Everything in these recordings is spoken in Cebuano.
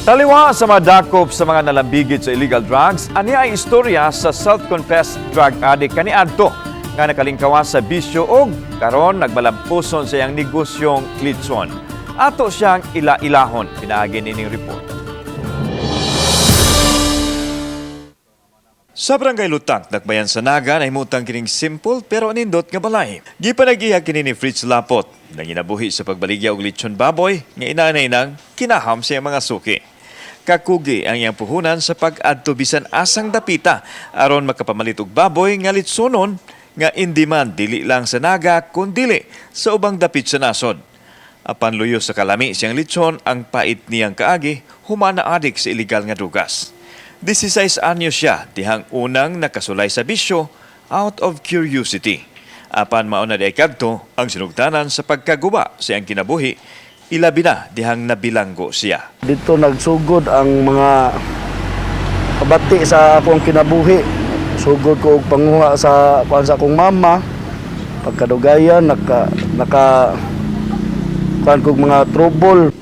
Taliwa sa madakop sa mga nalambigit sa illegal drugs, ani ay istorya sa self-confessed drug addict kaniadto nga nakalingkawas sa bisyo og karon nagmalampuson sa iyang negosyong litson. Ato siyang ila-ilahon pinaagi nining report. Sa Barangay Lutang, Dakbayan sa Naga, nahimutang kining simple pero nindot nga balay. Gipanag-iya kini ni Fritz Lapot, nanginabuhi sa pagbaligya og litson baboy nga inanay nang kinaham sa iyang mga suki. Kakugi ang iyang puhunan sa pag-adto bisan asang dapita aron makapamalit og baboy nga litsonon nga in demand dili lang sa Naga kundili sa ubang dapit sa nasod. Apan luyo sa kalami siyang litson, ang pait niyang kaagi human na-adik sa illegal nga drugas. 16 anyo siya dihang unang nakasulay sa bisyo out of curiosity. Apan mao na diay kadto ang sinugdanan sa pagkaguba sa iyang kinabuhi, ilabi na dihang nabilanggo siya. Dito nagsugod ang mga kabati sa akong kinabuhi. Sugod ko og panguha sa kuan sa akong mama. Pagkadugayan, naka naka kuan kog mga trouble.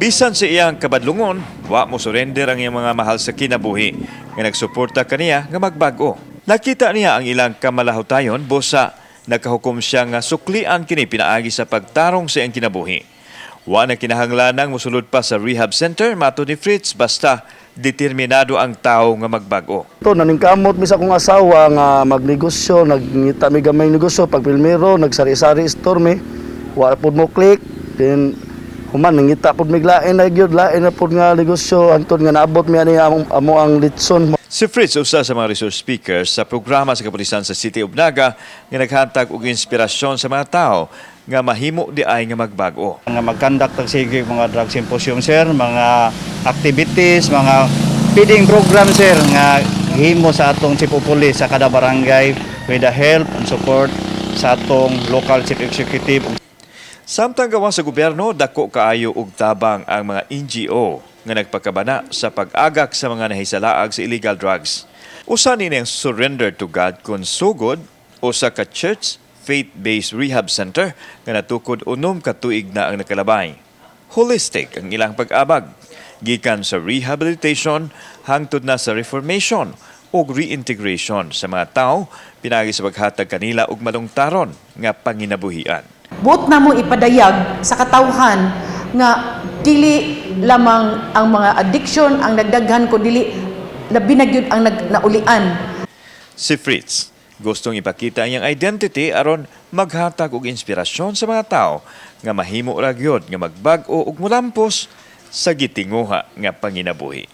Bisan sa iyang kabadlungon, wa mo surrender ang iyang mga mahal sa kinabuhi nga nagsuporta kaniya nga magbag-o. Nakita niya ang ilang kamalahutayon busa nakahukom siya nga suklian kini pinaagi sa pagtarong sa iyang kinabuhi. Wa na kinahanglanang mosulod pa sa rehab center matud ni Fritz, basta determinado ang tao nga magbag-o. Ito, naningkamot mi sa akong asawa nga magnegosyo, nagngita mi gamay negosyo, pag pilmero, nagsari-sari store mi, wa pud mo click, then human nangita pud mig lain na gyud, lain na pud nga negosyo hangtod nga naabot mi ani amo ang litson. Si Fritz usa sa mga resource speakers sa programa sa kapulisan sa City of Naga nga naghatag og inspirasyon sa mga tao nga mahimo di ay nga magbag-o. Nga mag-conduct tag sige mga drug symposium, sir, mga activities, mga feeding program, sir, nga himo sa atong chief of police sa kada barangay with the help and support sa atong local chief executive. Samtang gawa sa gobyerno, dako kaayo og tabang ang mga NGO nga nagpakabana sa pag-agak sa mga nahisalaag sa illegal drugs. Usa ni ang Surrender to God kun sugod, usa ka church faith-based rehab center nga natukod 6 ka tuig na ang nakalabay. Holistic ang ilang pag-abag gikan sa rehabilitation hangtod na sa reformation ug reintegration sa mga tao pinaagi sa paghatag kanila og malungtaron nga panginabuhian. Buot namo ipadayag sa katawhan nga dili lamang ang mga addiction ang nagdaghan kun dili labi na gyud ang naulian. Si Fritz gustong ipakita ang iyang identity aron maghatag og inspirasyon sa mga tao nga mahimo ra gyud nga magbag-o ug molampos sa gitinguha nga panginabuhi.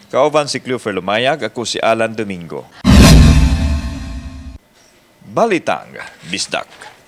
Kauban si Cleofer Lumayag, ako si Alan Domingo. Balitang Bisdak.